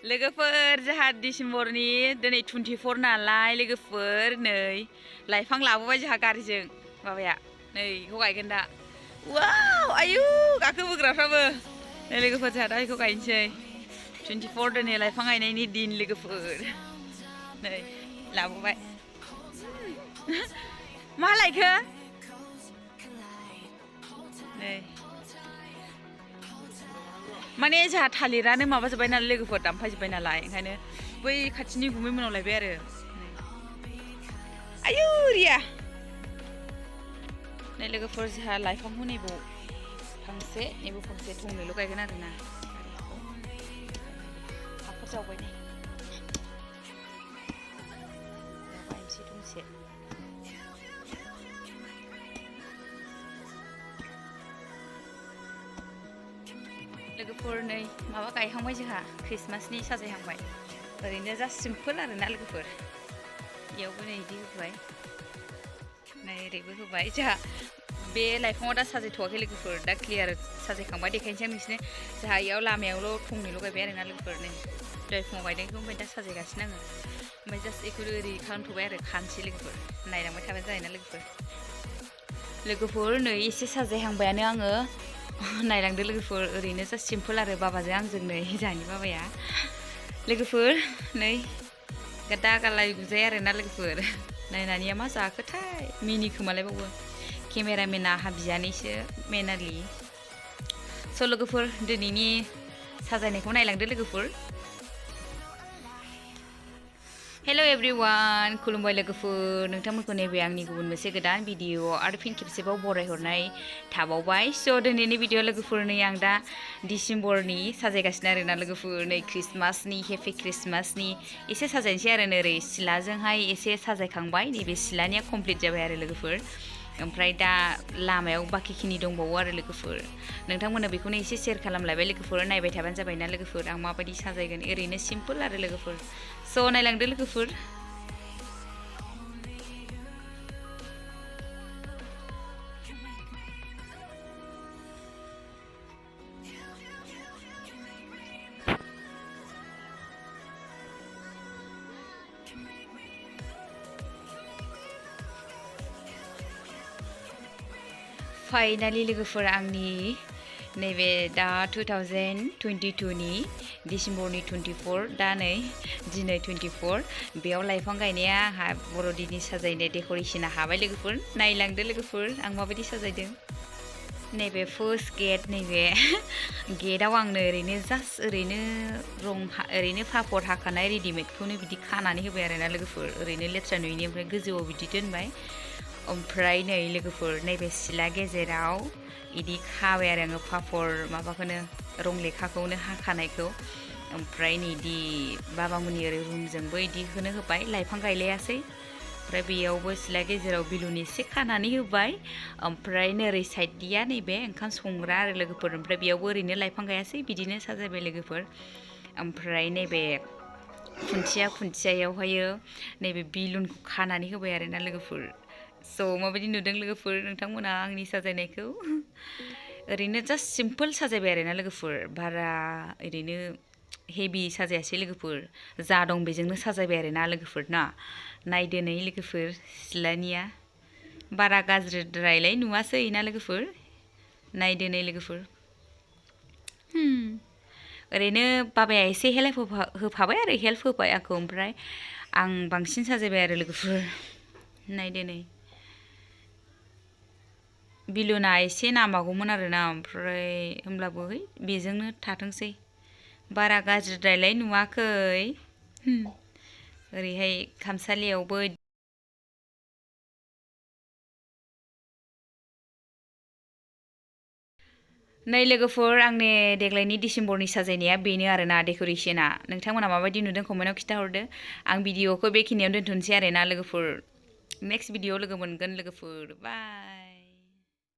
लोगोफोर जोंहा डिसेम्बरनि दिनै 24 नालाय लोगोफोर नै लाइफां लाबोबाय जोंहा गारिजों माबाया नै बेखौ गायगोन दा वाव आयु गाखोबोग्राफ्राबो नै लोगोफोर जोंहा दा बेखौ गायनोसै 24 दिनै लाइफां गायनायनि दिन लोगोफोर नै लाबोबाय मा लायखो नै माने जोंहा थालिरानो माबा जोब्बाय नालाय लोगोफोर दानफायजोब्बाय नालाय ओंखायनो बै खाथिनि गुमै मोनाव लायबाय आरो आयु रिया नै लोगोफोर जोंहा लाइफांखौ नैबाव फांसे नैबाव फांसे थंनैल' गायगोन आरो ना हाखर जावबाय नै गायनोसै थंसे लोगोफोर नै माबा गायहांबाय जोंहा क्रिसमासनि साजायहांबाय ओरैनो जास्ट सिम्पोल आरोना लोगोफोर बेयावबो नै बिदि होबाय नै ओरैबो होबाय जोंहा बे लाइफाङाव दा साजायथ'वाखै लोगोफोर दा क्लियार साजायखांबाय देखायनोसै आं नोंसिनो जोंहा इयाव लामायावल' थंनैल' गायबाय आरोना लोगोफोर नै दहाय फुङाव गायदों ओमफ्राय दा साजायगासिनो आङो ओमफ्राय जास्ट बेखौ ओरै खालामथ'बाय आरो खानोसै लोगोफोर नायलांबाय थाबानो जायोना लोगोफोर नै एसे साजायहांबायानो आङो नायलांदो लोगोफोर ओरैनो जास्ट सिम्पोल आरो बाबाजों आंजों नै जोंहानि बाबाया लोगोफोर नै गादा गालाय गुजाय आरोना लोगोफोर नायनानिया मा जाखोथाय मिनि खोमालायबावो केमेरामेना आहा बियानैसो मेनालि स' लोगोफोर दिनैनि साजायनायखौ नायलांदो लोगोफोर हेल' एभ्रिवान खुलुमबाय लोगोफोर नोंथांमोनखौ नैबे आंनि गुबुन मोनसे गोदान भिडिअ आरो फिन खेबसेबाव बरायहरनाय थाबावबाय स' दिनैनि भिडिअ लोगोफोर नै आं दा डिसेम्बरनि साजायगासिनो आरोना लोगोफोर नै क्रिसमासनि हेपि क्रिसमासनि एसे साजायनोसै आरो ओरै सिलाजोंहाय एसे साजायखांबाय नैबे सिलानिया कमप्लिट जाबाय आरो लोगोफोर ओमफ्राय दा लामायाव बाखिखिनि दंबावो आरो लोगोफोर नोंथांमोननो बेखौनो एसे शेयार खालामलायबाय लोगोफोर नायबाय थाबानो जाबायना लोगोफोर आं माबायदि साजायगोन ओरैनो सिम्पोल आरो लोगोफोर स' नायलांदो लोगोफोर फाइनालि लोगोफोर आंनि नैबे दा 2022 नि डिसेम्बरनि 24 दा नै दिनै 24 बेयाव लाइफां गायनाया आंहा बर'दिननि साजायनाय डेक'रेसना हाबाय लोगोफोर नायलांदो लोगोफोर आं माबायदि साजायदों नैबे फार्स्ट गेट नैबे गेटआव आंनो ओरैनो जास्ट ओरैनो ओरैनो पापर हाखानाय रेडिमेडखौनो बिदि खानानै होबाय आरोना लोगोफोर ओरैनो लेथ्रा नुयैनि ओमफ्राय गोजौआव बिदि दोनबाय ओमफ्राय नै लोगोफोर नैबे सिला गेजेराव इदि खाबाय आरो आङो पापर माबाखौनो रं लेखाखौनो हाखानायखौ ओमफ्राय नैदि बाबामोननि ओरै रुमजोंबो इदिखौनो होबाय लाइफां गायलायासै ओमफ्राय बेयावबो सिला गेजेराव बिलुन एसे खानानै होबाय ओमफ्राय नोरै साइडनिया नैबे ओंखाम संग्रा आरो लोगोफोर ओमफ्राय बेयावबो ओरैनो लाइफां गायासै बिदिनो साजायबाय लोगोफोर ओमफ्राय नैबे खुन्थियायावहायो नैबे बिलुनखौ खानानै होबाय आरोना लोगोफोर स' माबायदि नुदों लोगोफोर नोंथांमोना आंनि साजायनायखौ ओरैनो जास्ट सिम्पोल साजायबाय आरोना लोगोफोर बारा ओरैनो हेभि साजायासै लोगोफोर जा दं बेजोंनो साजायबाय आरोना लोगोफोर ना नायदो नै लोगोफोर सिलानिया बारा गाज्रिद्रायलाय नुवासै ना लोगोफोर नायदो नै लोगोफोर ओरैनो बाबाया एसे हेल्प होफाबाय आरो हेल्प होबाय आंखौ ओमफ्राय आं बांसिन साजायबाय आरो लोगोफोर नायदो नै बिलुना एसे नांबावगौमोन आरोना ओमफ्राय होमब्लाबो बेजोंनो थाथोंसै बारा गाज्रिद्रायलाय नुवाखै ओरैहाय खामसालियावबो नै लोगोफोर आंनि देग्लायनि डिसेम्बरनि साजायनाया बेनो आरोना डेक'रेसना नोंथांमोना माबायदि नुदों कमेन्टआव खिन्थाहरदो आं भिडिअखौ बेखिनियावनो दोनथ'नोसै आरोना लोगोफोर नेक्स्ट भिडिअ लोगो मोनगोन लोगोफोर बाय